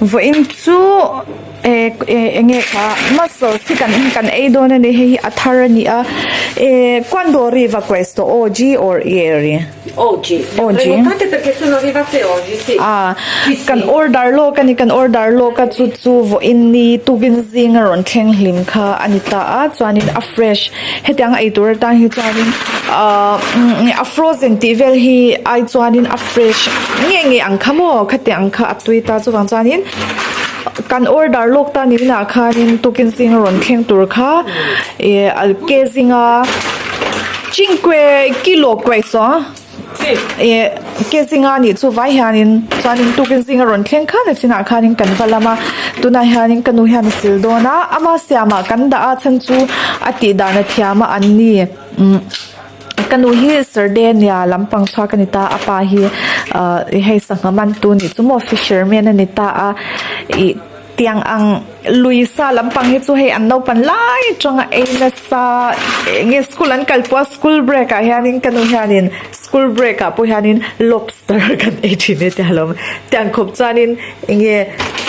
Vawiin chu eh eh eng nge kha mussels hi kan kan ei dawn a ni hei hi a thar a ni a eh quando arriva questo oggi or ieri? Oggi. Oggi. Prenotate perché sono arrivate oggi, sì. Ah kan order lawk a ni kan order lawk a chu chu vawiin ni tukin zing a rawn thleng hlim kha a ni ta a chuanin a fresh hetiang a ei tur atan hi chuanin ah a frozen tih vel hi ai chuanin a fresh nge nge ang kha maw khatiang ang kha a tui ta chuvang chuanin kan order lawk ta ni inah khanin tukin zing a rawn thleng tur kha ih a ke zinga cinque kilo queso ih ke zinga nih chu vai hianin chuanin tukin zing a rawn thleng khan a chinah khanin kan va lam a tunah hianin ka nu hian a sil dawn a ama siamah kan dah a chhan chu a tih dan a thiam a an ni umm. Ka nu hi Sardenia lampang chhuak a ni ta a pa hi ahh hei sangha man tu nih chu maw fisherman a ni ta a ih tiang ang lui sa lampang hi chu hei an naupan lai atanga ei nasa eng nge school an kal pawh a school break ah hianin ka nu hianin school break ah pawh hianin lobster kan ei thin e tia lo tiang khawp chuanin eng nge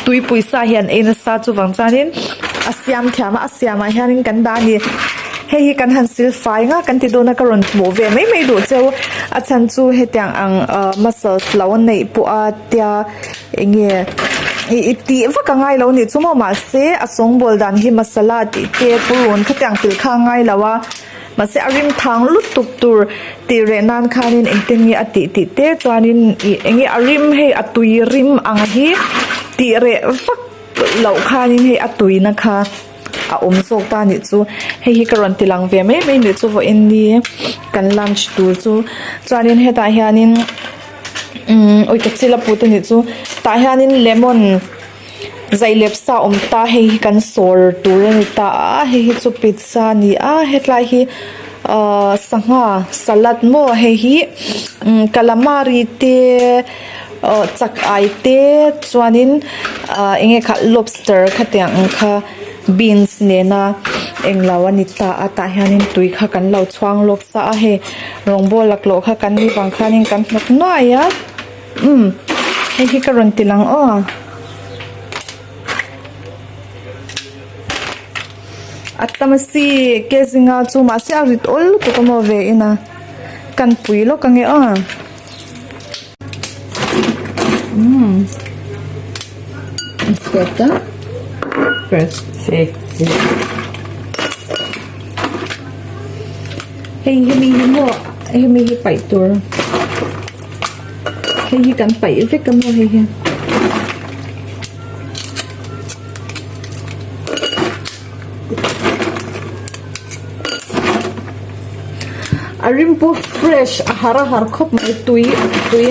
tuipui sa hi an ei nasa chuvang chuanin a siam thiam a a siamah hianin kan dah a ni. Hei hi kan han sil fai nga kan ti dawn a ka rawn hmuh ve mai mai duh cheu a chhan chu hetiang ang ah muscles lo a neih pawh a tia eng nge ih ih tih vak a ngai lo nih chu maw mahse a sawngbawl dan hi masala tih te purun khatiang pilh kha a ngai lo a mahse a rim thang lutuk tur tih reh nan khanin engtin nge a tih tih te chuanin ih eng nge a rim hei a tui rim ang hi tih reh vak loh khanin hei a tuina kha. a awm zawk ta anih chu hei hi ka rawn ti lang ve mai mai nih chu vawiin ni kan lunch tur chu chuanin hetah hianin umm ui ka chil a put anih chu tah hianin lemon zaihlep sa a awm ta hei hi kan sawr tur a ni ta a hei hi chu pizza a ni a hetlai hi ahh sangha salad maw hei hi umm calamari te aw chak ai te chuanin ah eng nge khah lobster khatiang ang kha beans nena englo a ni ta a tah hianin tui kha kan lo chhuang lawk sa a hei rawngbawl laklawh kha kan nih vang khanin kan hnawk nuai a umm hei hi ka rawn ti lang aw. A tam a si ke zinga chu mahse a rit awl lutuk a maw ve in a kan pui lawk ange aw. Umm aspetta first Sì, sì. Hei hemi hi maw hemi hi paih tur hei hi kan paih vek a maw hei hi. A rim pawh fresh a har a har khawp mai tui tui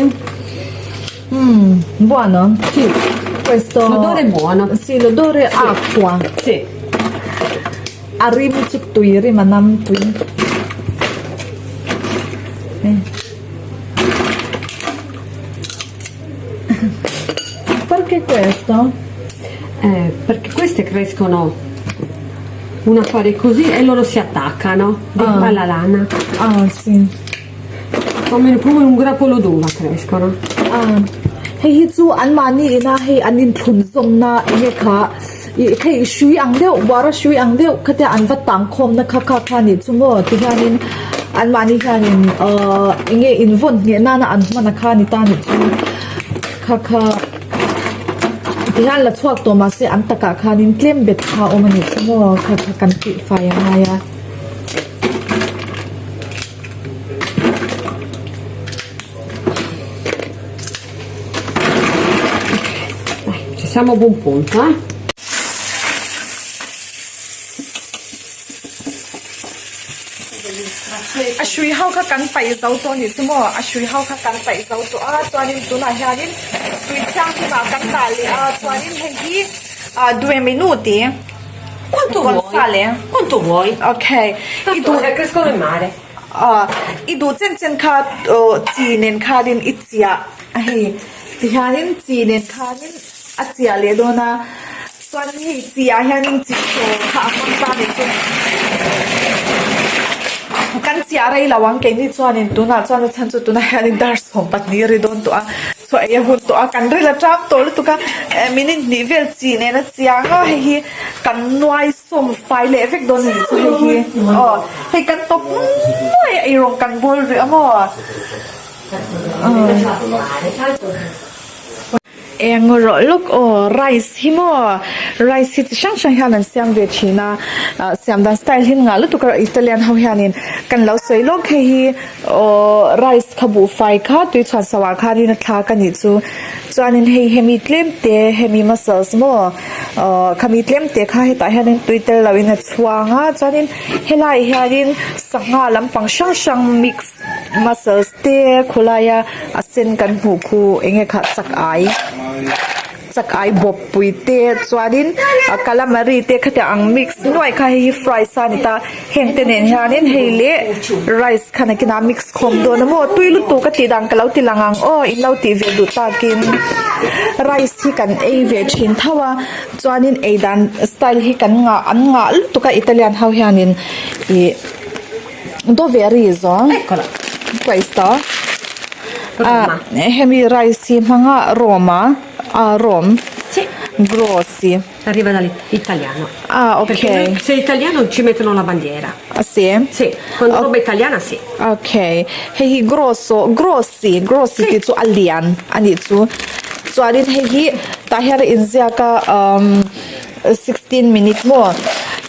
umm buono Sì. Questo L'odore è buono. Sì l'odore acqua. Sì. A rim chu tui rim a nam tui. Perché questo? Eh, perché queste crescono un affare così e loro si attaccano ah. alla lana. Ah, sì. Come, come un grappolo d'uva crescono. Ah. Hei hi chu an mahni ina hei an inthlun zawmna enge kha ih hei hrui ang deuh buara hrui ang deuh khatia an va tang khawmna kha kha kha nih chu maw ti hianin an mahni hianin ahh enge invawn ngheh nana an hman a kha ni ta nih chu kha kha ti hian la chhuak tawh mahse an takah khanin tlem bet kha a awm a nih chu maw kha kha kan tih fai a ngai a. Ci siamo a buon punto, eh? A hrui ho kha kan paih zo tawh anih chu maw a hrui ho kha kan paih zo tawh a chuanin tunah hianin tui thianghlim ah kan dah leh a chuanin hei hi ah due minuti Quanto vuoi? Quanto vuoi? Okay. Tanto crescono in mare. Aw i duh chen chen kha aw chi nen khanin i chiah a hei tihianin chi nen khanin a chiah leh dawn a chuan hei chi ah hianin chi thaw kha a hmang ta nih chu. Kan chiah rei lo ang keini chuanin tunah chuan a chhan chu tunah hianin dar 12 ri dawn tawh a, chaw ei a hun tawh a, kan ril a ṭam tawh lutuk a, minute hnih vel chi nen a chiang a, hei hi kan nuai sawm fai leh vek dawn a nih chu hei hi aw hei kan tawp nuai a eirawng kan bawl rih a maw. Eng rawh lawk aw rice hi maw rice hi chi hrang hrang hian an siam ve thin a ah siam dan style hi ngah lutuk a Italian ho hianin kan lo sawi lawk hei hi aw rice kha buhfai kha tui chhuan so ah khanin a thlak a nih chu chuanin hei hemi tlem te hemi muscles maw aw khami tlem te kha hetah hianin tui tel lo in a chhuang a chuanin helaiah hianin sangha lampang hrang hrang mix muscles te khawlaia a sen kan hmuh khu eng nge kha chak ai chak ai bawp pui te chuanin a calamari te khatiang ang mix nuaih kha hei hi fry sa a ni ta heng te nen hianin hei leh rice kha nakinah mix khawm dawn a maw tui lutuk a tih dan ka lo ti lang ang aw in lo tih ve duh takin rice hi kan ei ve thin tho a chuanin ei dan style hi kan ngah an ngah lutuk a Italian ho hianin ih. Dove a riso? Eccola. Questo? Ah, hemi rice hi hmanga Roma, ah Rome. Sì. Grossi. Arriva dall'italiano. Ah, ok. Perché noi, se è italiano ci mettono la bandiera. Ah, sì? Sì, quando roba italiana sì. Ok. Hei hi grosso, grossi, grossi tih chu a lian a nih chu. Chuanin hei hi tah hian a inziak a umm 16 minute maw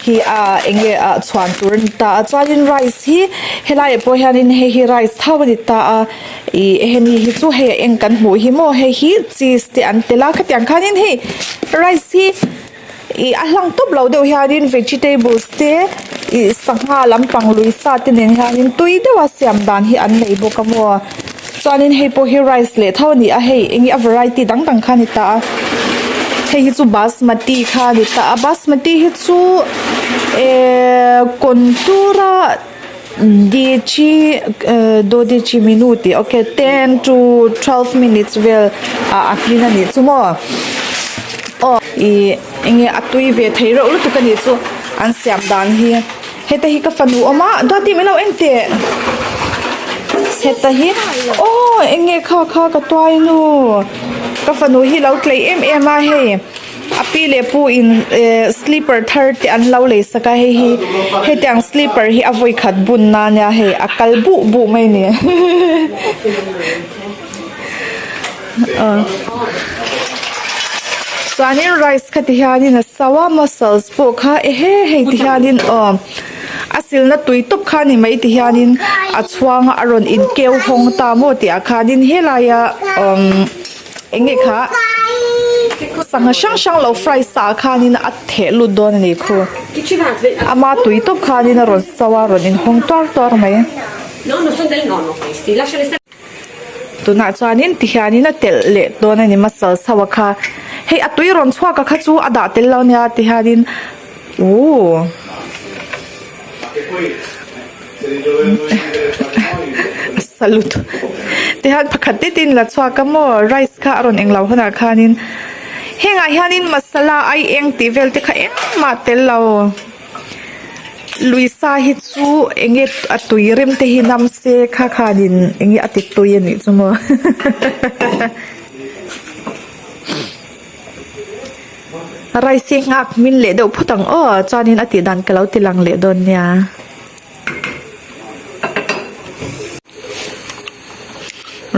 hi a eng nge ah chhuan tur a ni ta a chuanin rice hi helaiah pawh hianin hei hi rice tho a ni ta a ih hemi hi chu hei a eng kan hmuh hi maw hei hi cheese te an tel a khatiang khanin hei rice hi ih a hlang tawp lo deuh hianin vegetables te ih sangha lampang lui sa te nen hianin tui deuha siam dan hi an nei bawk a maw chuanin hei pawh hi rice leh tho a ni a hei eng nge a variety dang dang kha a ni ta a hei hi chu basmati kha a ni ta a basmati hi chu ehh contour a dieci dodici minuti ok ten to twelve minutes vel ah a hmin a nih chu maw aw ih eng nge a tui ve thei reuh lutuk a nih chu an siam dan hi. Heta hi ka fanu awm a, Duati min lo en teh. Heta hi aw eng nge kha kha ka tuai nu. Ka fanu hi lo tlei em em a hei a pi leh pu in eh slipper thar te an lo lei sak a hei hi hetiang slipper hi a vawi khat bun na nia hei a kal buh buh mai a ni. Chuanin rice kha ti hianin a so a mussels pawh kha ehe hei ti hianin aw a silna tui tawp kha ni mai ti hianin a chhuang a a rawn in keu hawng ta maw tih ah khanin helaia umm eng nge kha sangha hrang hrang lo fry sa ah khanin a theh lut dawn a ni khu ama tui tawp khanin a rawn so a rawn in hawng tuar tuar mai. Tunah chuanin tihianin a telh leh dawn a ni muscle chho a kha hei a tui rawn chhuak a kha chu a dah tel lo nia tihianin ooh a salut tihian pakhat te te in la chhuak a maw rice kha a rawn englo hunah khanin hengah hianin masala ai eng tih vel te kha engmah tel lo. Luisa hi chu eng nge a tui rem te hi nam se kha khanin eng nge a ti tui a nih chu maw rice hi nghak hmin leh deuh phawt ang aw chuanin a tih dan ka lo ti lang leh dawn nia.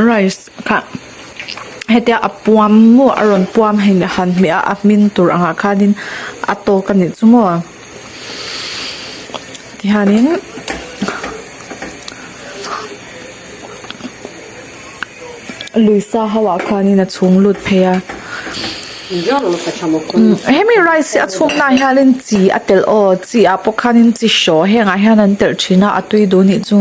Rice kha hetia a puam maw a rawn puam hei han hmeh a a hmin tur angah khanin a tawk a nih chu maw tihianin lui sa ho ah khanin a chhung lut phei a hemi rice hi a chhung na ah hianin chi a telh aw chi ah pawh khanin chi hraw hengah hian an telh thin a a tui duh anih chu.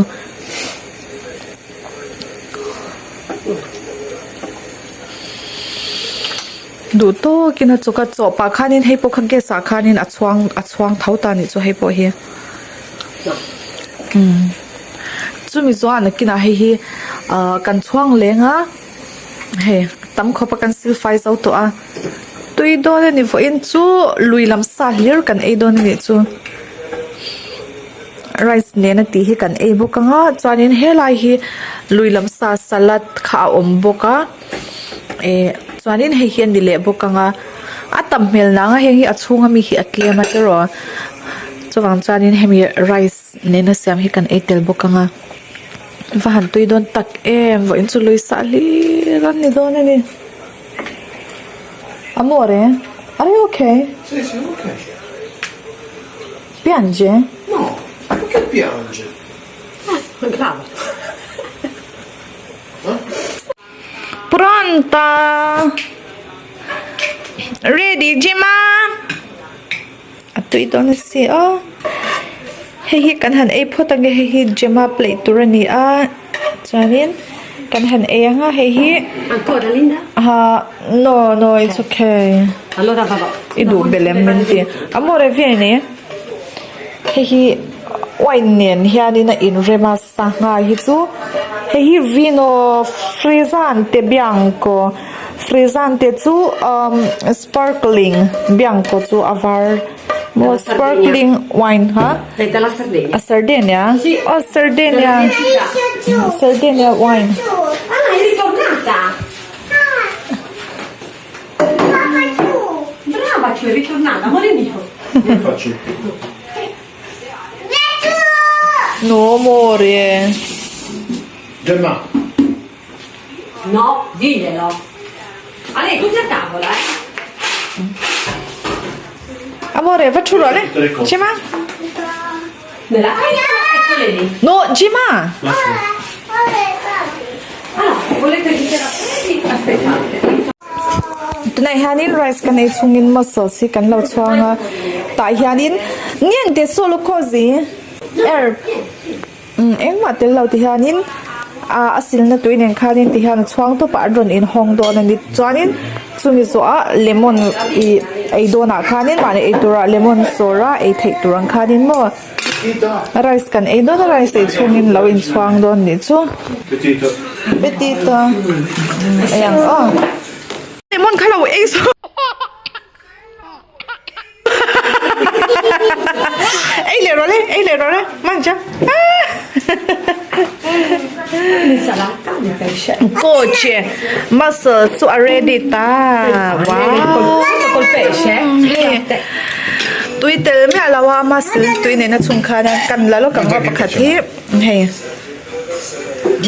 Duh tawkin a chawk a chaw pah khanin hei pawh kha gas ah khanin a chhuang a chhuang tho ta anih chu hei pawh hi umm chumi zawh nakinah hei hi ahh kan chhuang leng a hei tam khawp a kan sil fai zo tawh a tui dawn a ni vawiin chu lui lam sa hlir kan ei dawn anih chu. rice nena tih hi kan ei bawk ang a chuanin helai hi lui lam sa salad kha a awm bawk a eh chuanin hei hi a ni leh bawk ang a a tam hmel nang a heng hi a chhung ami hi a tlem a tiraw chuvang chuanin hemi rice nena siam hi kan ei tel bawk ang a va han tui dawn tak em vawiin chu lui sah hlir an ni dawn a ni. Amore are you okay? Sì sì ok. Piange? No, perché piange? Bravo. Pronta! Ready Gemma? A tui dawn a si a, hei hi kan han ei phawt ang e hei hi Gemma plate tur a ni a chuanin kan han ei ang a hei hi Ancora Linda? ah no no it's okay Allora va va. I duh belh em min ti amore vieni hei hi wine nen hianin a inrem a sangha hi chu hei hi vino frizzante bianco frizzante chu umm sparkling bianco chu a var maw sparkling wine kha a sardinia aw sardinia sardinia wine. Brava che è ritornata, amore mio. Come faccio il più? No amore. Gemma. No, diglielo. Ale, tutti a tavola, eh. Amore, va thu rawh le. Gemma. Nella pentola e quelle lì. No, Gemma. Allora, volete che te la prendi? Aspettate. Tunah hianin rice kan ei chungin mussels hi kan lo chhuang a tah hianin niente solo così erb umm engmah tel lo ti hianin ah a silna tui nen khanin ti hian a chhuang tawp a an rawn inhawng dawn a ni chuanin chumi zawhah lemon ih ei dawnah khanin mahni ei turah lemon sawr a ei theih tur ang khanin maw rice kan ei dawn a rice ei chhungin lo inchhuang dawn nih chu. Petito ei ang aw. Lemon kha lo ei saw. Ei leh rawh le ei leh rawh le mancha. Coach mussel chu a ready ta wow. Tui tel miah lo a mussel tui nena chhung khan kan la lawk ang a pakhat hi hei.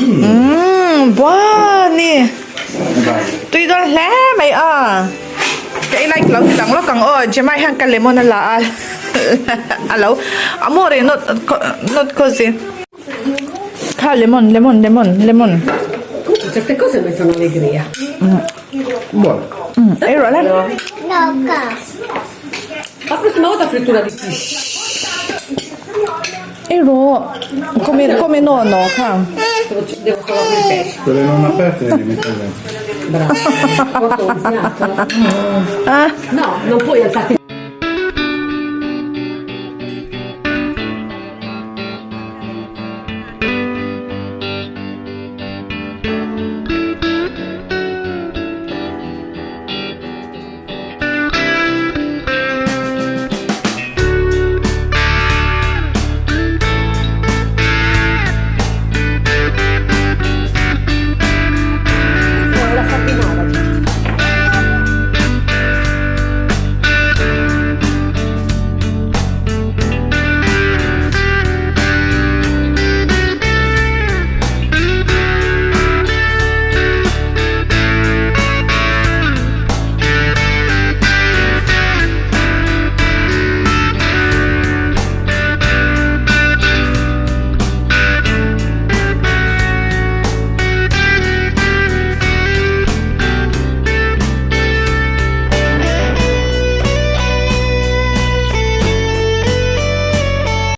Umm buani tui dawn hle mai a ka i like lo ti lang lawk ang aw Jemai hian ka lemon a la a a lo amore not not così kha lemon lemon lemon lemon Certe cose mettono allegria. Umm ei rawh le La prossima volta frittura di pesce. Ei rawh come come no no kha. Devo solo aprire il pesce. Quelle non aperte le devi mettere dentro. Bravo. Porto un piatto. No, non puoi alzarti.